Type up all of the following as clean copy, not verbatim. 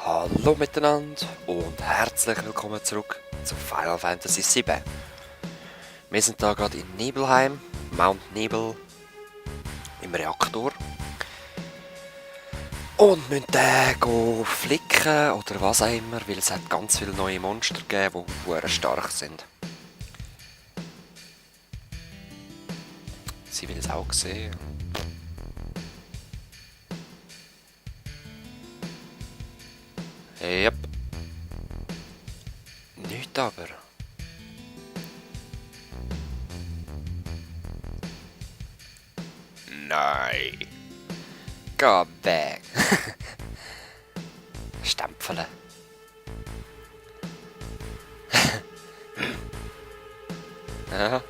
Hallo miteinander und herzlich willkommen zurück zu Final Fantasy VII. Wir sind da gerade in Nibelheim, Mount Nibel, im Reaktor. Und müssen den flicken oder was auch immer, weil es hat ganz viele neue Monster gegeben, die sehr stark sind. Sie will es auch sehen. Yep. Nicht aber. Nein. Go back. Stempeln. Ja.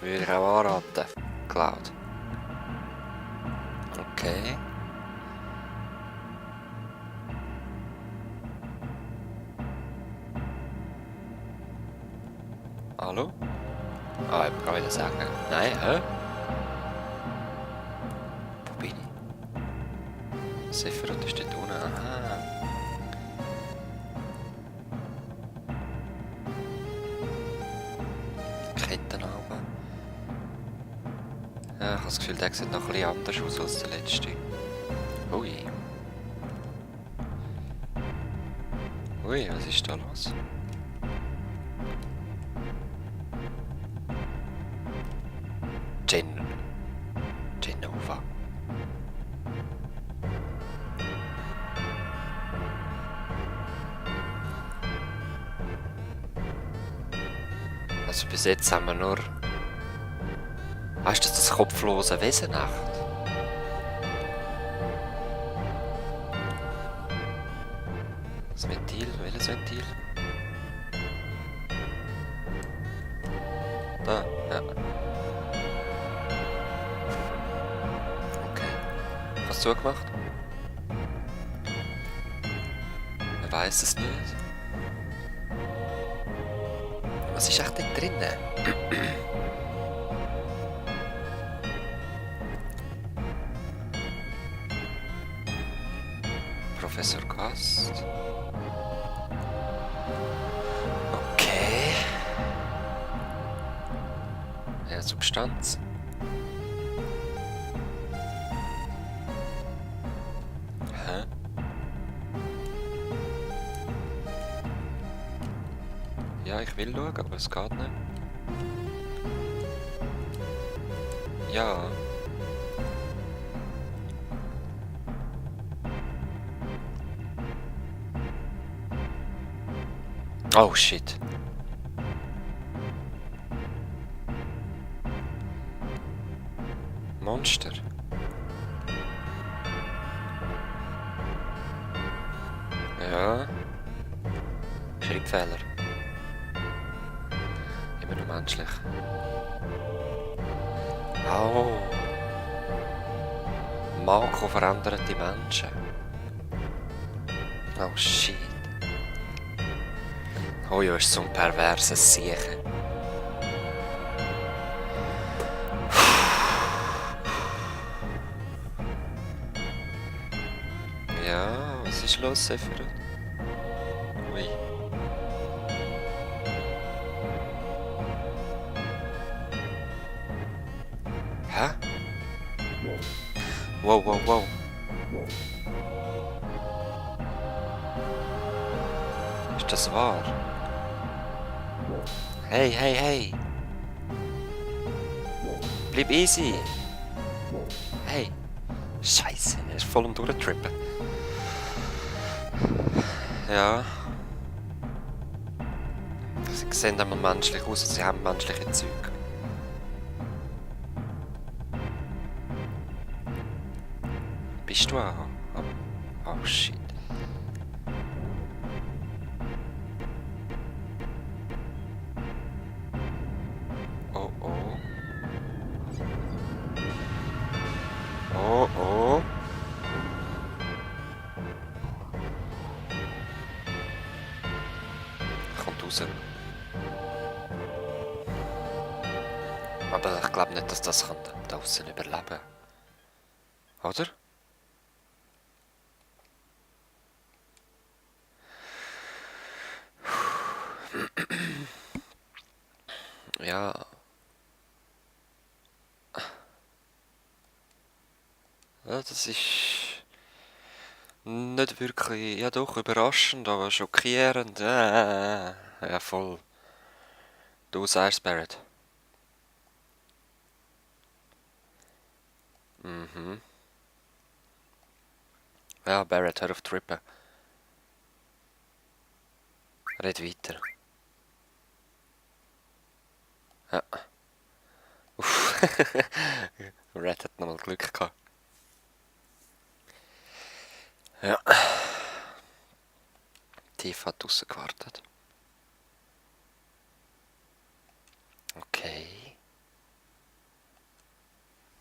Würde ich auch anraten. Cloud. Okay. Hallo? Ah, ich kann wieder sagen. Nein, hä? Wo bin ich? Sephiroth ist dort unten. Aha. Ketten runter. Ja, ich habe das Gefühl, der sieht noch ein bisschen anders aus als der letzte. Ui. Ui, was ist da los? Genova. Also bis jetzt haben wir nur... Weißt du, das kopflose Wesen echt? Das Ventil, welches Ventil? Da, ja. Okay. Hast du zugemacht? Man weiß es nicht. Was ist echt da drinnen? Professor Gast. Okay. Ja, Substanz. Hä? Ja, ich will schauen, aber es geht nicht. Ja. Oh shit. Monster. Ja. Schreibfehler. Immer noch menschlich. Oh. Mako verändert die Menschen. Oh shit. Oh ja, ist so ein perverses Siechen. Ja, was ist los, Sephiroth? Ui. Hä? Wow, wow, wow. Ist das wahr? Hey, hey, hey. Bleib easy. Hey. Scheiße, er ist voll am Durchtrippen. Ja. Sie sehen einmal menschlich aus, sie haben menschliche Züge. Bist du auch? Oh shit. Oh oh. Oh oh. Kommt raus. Aber ich glaube nicht, dass das kann da außen überleben. Oder? Ja. Ja, das ist nicht wirklich, ja doch, überraschend, aber schockierend. Ja, voll. Du sagst, Barrett. Mhm. Ja, Barrett, hör auf Trippen. Red weiter. Ja. Uff. Red hat nochmal Glück gehabt. Ja. Tief hat draussen gewartet. Okay.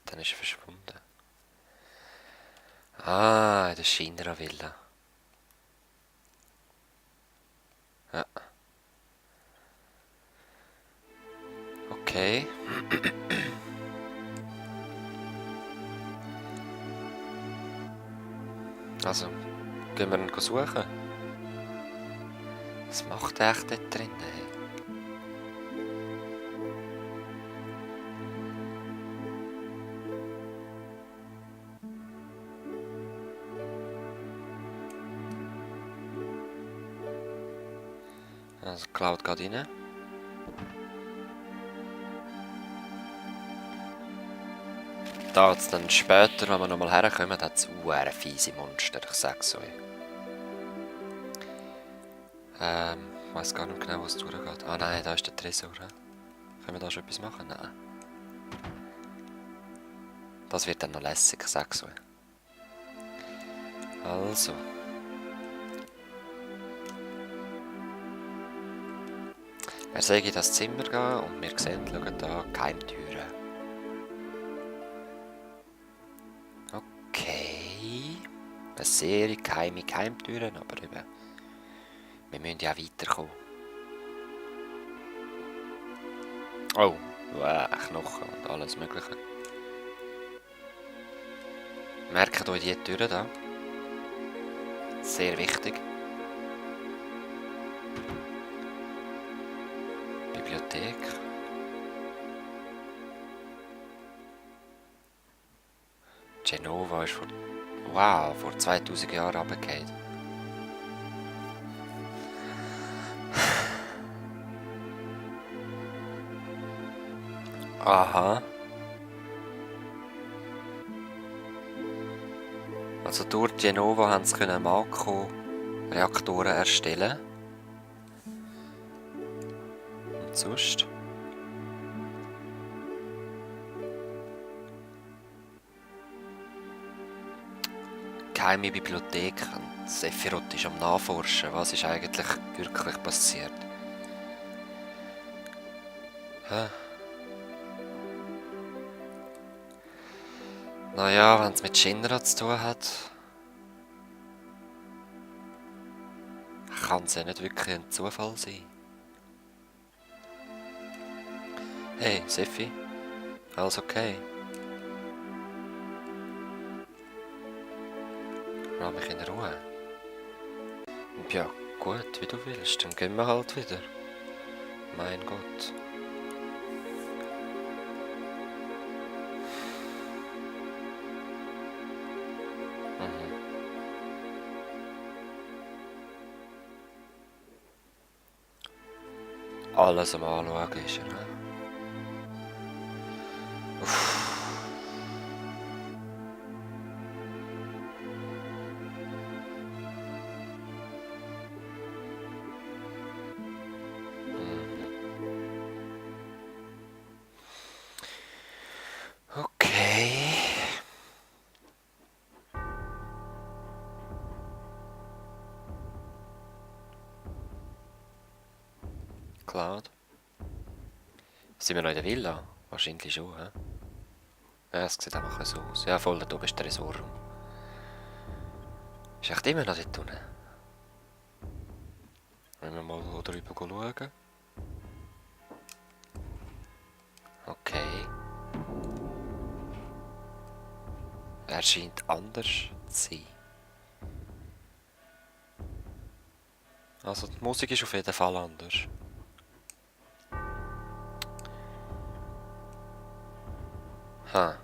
Dann ist er verschwunden. Ah, in der Shinra-Villa. Ja. Okay. Also, gehen wir ihn suchen. Was macht er echt dort drin? Hey? Also, Cloud geht rein. Da hat's dann später, wenn wir nochmal herkommen, hat es fiese Monster, ich sag's euch. Ich weiss gar nicht genau, was durchgeht. Ah nein, da ist der Tresor. He? Können wir da schon etwas machen? Nein. Das wird dann noch lässig, ich sag's euch. Also. Er soll in das Zimmer gehen und wir sehen, schauen da, Geheimtüren. Okay. Eine sehr geheime Geheimtüren, aber eben, wir müssen ja weiterkommen. Oh, Knochen und alles Mögliche. Merkt euch die Türen da. Sehr wichtig. Bibliothek. Genova ist vor 2000 Jahren runtergefallen. Aha. Also durch Genova haben sie Mako-Reaktoren erstellen. Und sonst? Geheime Bibliothek. Und Sephiroth ist am Nachforschen. Was ist eigentlich wirklich passiert? Hä? Naja, wenn es mit Shinra zu tun hat, kann es ja nicht wirklich ein Zufall sein. Hey, Sephi? Alles okay? Lass mich in Ruhe. Ja, gut, wie du willst, dann gehen wir halt wieder. Mein Gott. Alles am Anschauen ist er, ne? Okay. Cloud. Sind wir noch in der Villa? Wahrscheinlich schon, hä? Ja, es sieht einfach so aus. Ja, voll, da oben ist der Resortraum. Ist echt immer noch dort unten? Wenn wir mal hier drüber schauen. Okay. Er scheint anders zu sein. Also die Musik ist auf jeden Fall anders. Ha.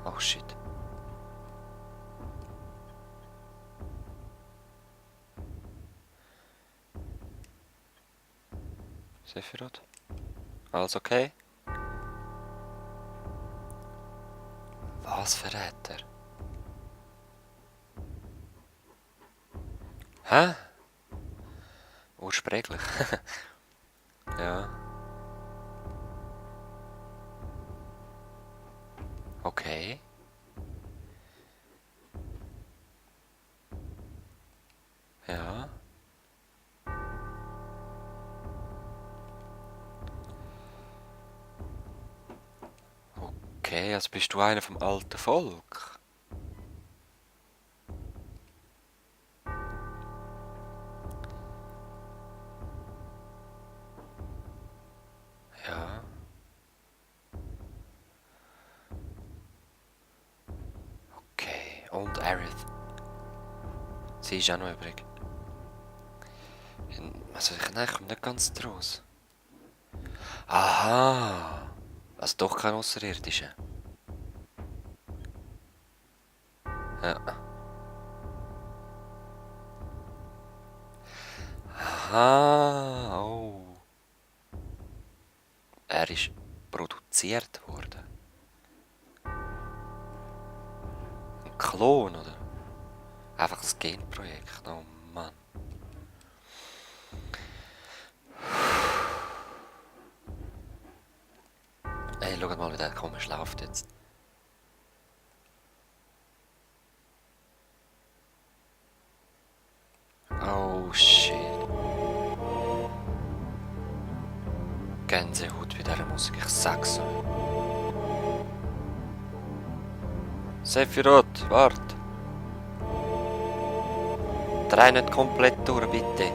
Oh shit. Sephiroth? Alles okay? Was verrät er? Hä? Ursprünglich. Ja. Okay. Ja. Okay, also bist du einer vom alten Volk? Ja. Okay. Und Aerith. Sie ist auch noch übrig. Also ich komme nicht ganz draus. Aha. Also doch kein Außerirdischer. Ja. Aha. Oh. Er ist produziert worden. Ein Klon, oder? Einfach das Genprojekt. Oh Mann. Ey, schaut mal, wie der komisch läuft jetzt. Oh shit. Gänsehaut bei dieser Musik, ich sag's euch. Sephiroth, wart. Dreh nicht komplett durch, bitte.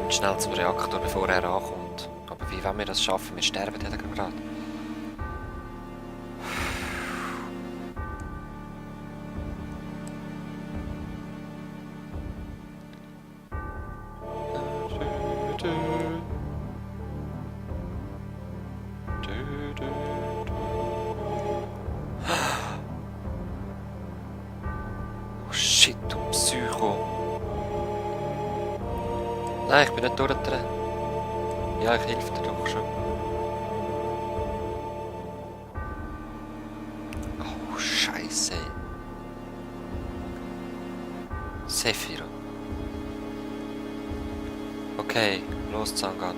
Und schnell zum Reaktor, bevor er ankommt. Aber wie wollen wir das schaffen? Wir sterben ja gerade. Oh shit, du Psycho. Nein, ich bin nicht durchgedreht. Ja, ich helfe dir doch schon. Oh, Scheiße. Sephiroth. Okay, los Zangan.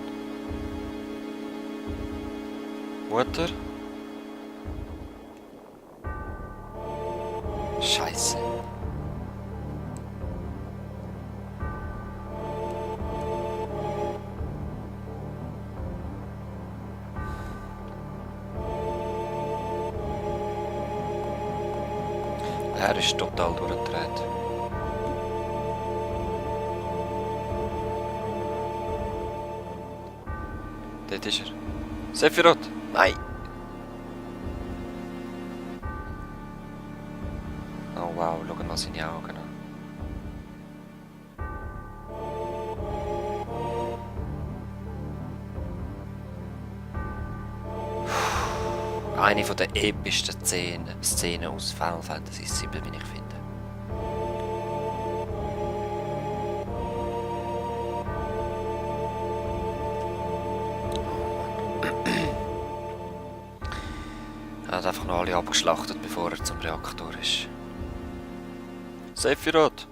Mutter? Scheiße. Er ist total durchgedreht. Dort ist er. Sephiroth! Nein! Oh wow, schau mal seine Augen an. Eine von der epischsten Szenen aus Final Fantasy VII, wie ich finde. Er hat einfach noch alle abgeschlachtet, bevor er zum Reaktor ist. Sephiroth!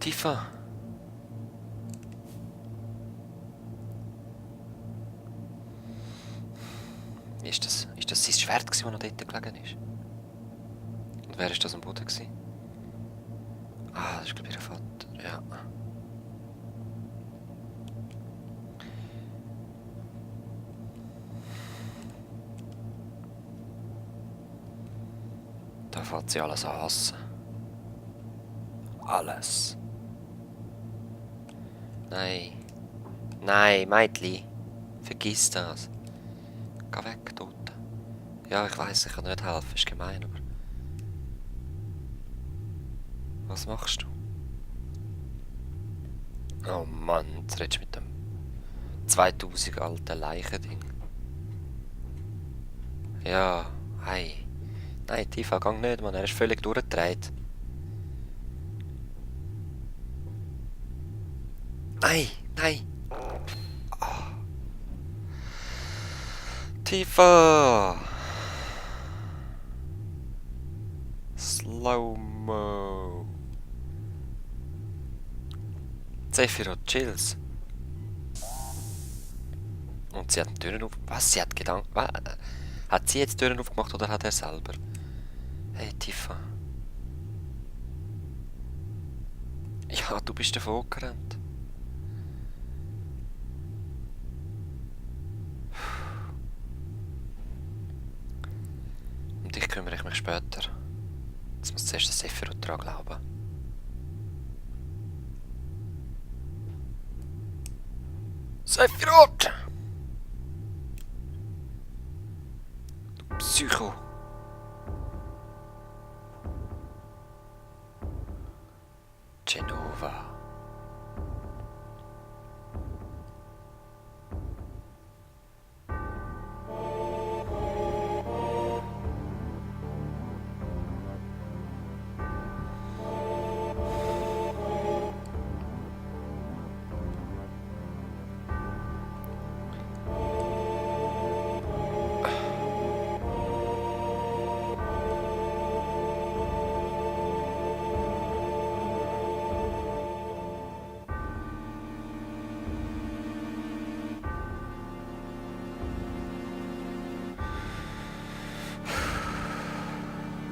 Tifa! Wie ist das? Ist das sein Schwert, das noch dort gelegen ist? Und wer ist das am Boden gewesen? Ah, das ist glaube ich ihr Vater, ja. Da fängt sie alles an hassen. alles. Nein. Nein, Mädchen. Vergiss das. Geh weg dort. Ja, ich weiss, ich kann nicht helfen, ist gemein, aber... Was machst du? Oh Mann, jetzt redest du mit dem 2000 alten Leichending. Ja, hey. Nein, Tifa, gang nicht, Mann, er ist völlig durchgedreht. Nein, nein. Tifa! Slow-mo. Sephiroth, chills. Und sie hat die Türen auf... Was? Sie hat Gedanken... Was? Hat sie jetzt die Türen aufgemacht oder hat er selber? Hey, Tifa. Ja, du bist davon gerannt. Um dich kümmere ich mich später. Jetzt muss zuerst der Sephiroth dran glauben. Sephiroth! Du Psycho! Jenova.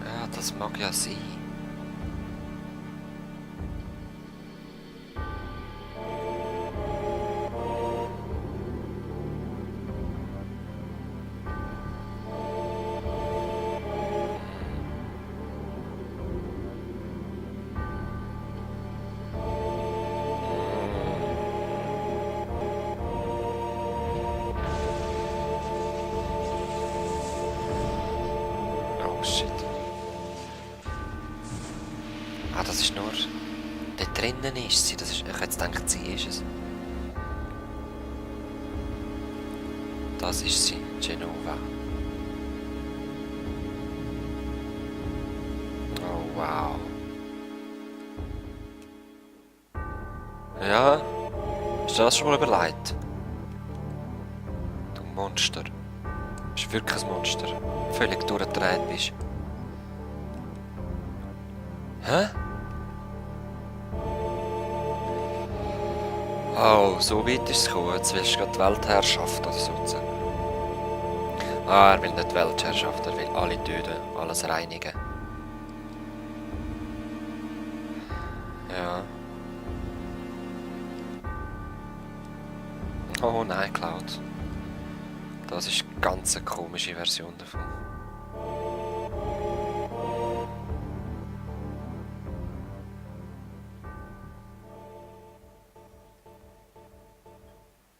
Ja, das mag ja sein. Oh shit. Ah, das ist nur... Dort drinnen ist sie. Das ist... Ich hätte jetzt gedacht, sie ist es. Das ist sie, Jenova. Oh wow. Ja? Hast du das schon mal überlegt? Du Monster. Du bist wirklich ein Monster. Völlig durchgedreht bist. Hä? Oh, so weit ist es gekommen. Jetzt willst du gerade die Weltherrschaft oder sozusagen. Ah, er will nicht die Weltherrschaft, er will alle töten, alles reinigen. Ja. Oh nein, Cloud. Das ist eine ganz komische Version davon.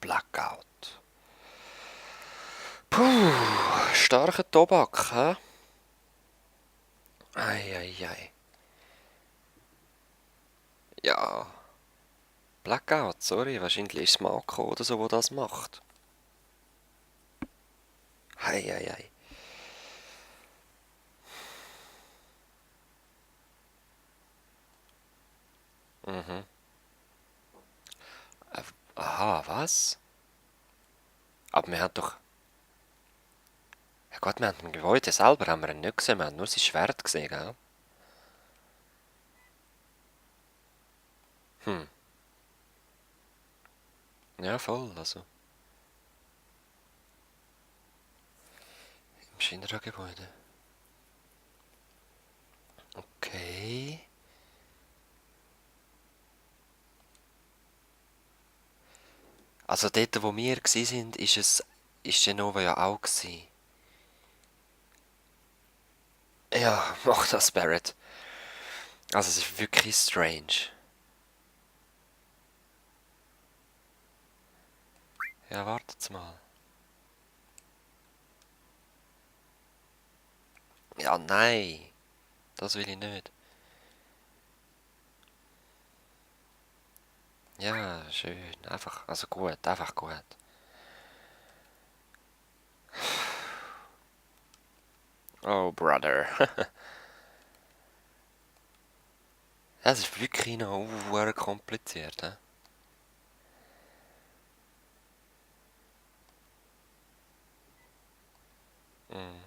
Blackout. Puh, starker Tobak, hä? Ei. Ja. Blackout, sorry, wahrscheinlich ist es Marco oder so, wo das macht. Ei. Mhm. Aha, was? Aber wir haben doch... Ja Gott, wir haben im Gebäude selber haben wir ihn nicht gesehen, wir haben nur sein Schwert gesehen, gell? Hm. Ja, voll, also. Im Shinra-Gebäude. Okay. Also dort, wo wir waren, ist Genova ja auch gewesen. Ja, mach das, Barrett. Also es ist wirklich strange. Ja, wartet's mal. Ja, nein. Das will ich nicht. Ja, schön. Einfach, also gut, einfach gut. Oh, Brother. Das ist wirklich noch kompliziert, hä? Mm.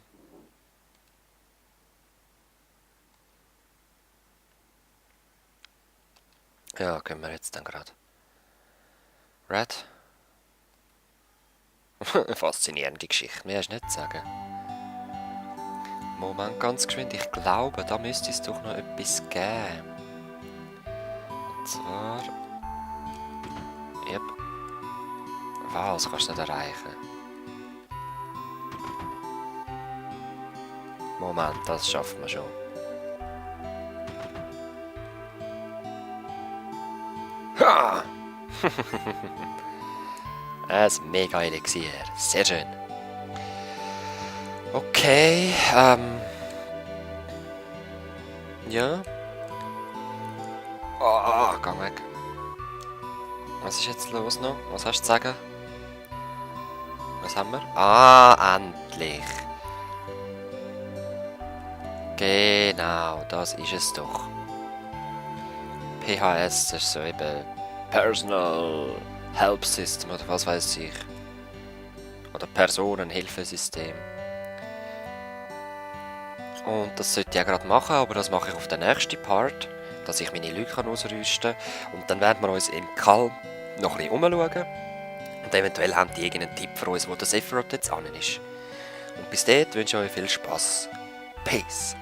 Ja, können wir jetzt dann gerade. Red? Faszinierende Geschichte, mehr ist nicht zu sagen. Moment, ganz geschwind, ich glaube, da müsste es doch noch etwas geben. Und zwar... Yep. Was kannst du nicht erreichen? Moment, das schaffen wir schon. Ha! Ein mega Elixier. Sehr schön. Okay, ja. Oh, geh weg. Was ist jetzt los noch? Was hast du zu sagen? Was haben wir? Ah, endlich. Genau, das ist es doch. PHS, das ist so eben Personal Help System oder was weiß ich. Oder Personenhilfesystem. Und das sollte ich ja gerade machen, aber das mache ich auf den nächsten Part, dass ich meine Leute ausrüsten kann. Und dann werden wir uns im Kalm noch ein bisschen umschauen. Und eventuell haben die irgendeinen Tipp für uns, wo der Sephiroth jetzt an ist. Und bis dahin wünsche ich euch viel Spaß. Peace!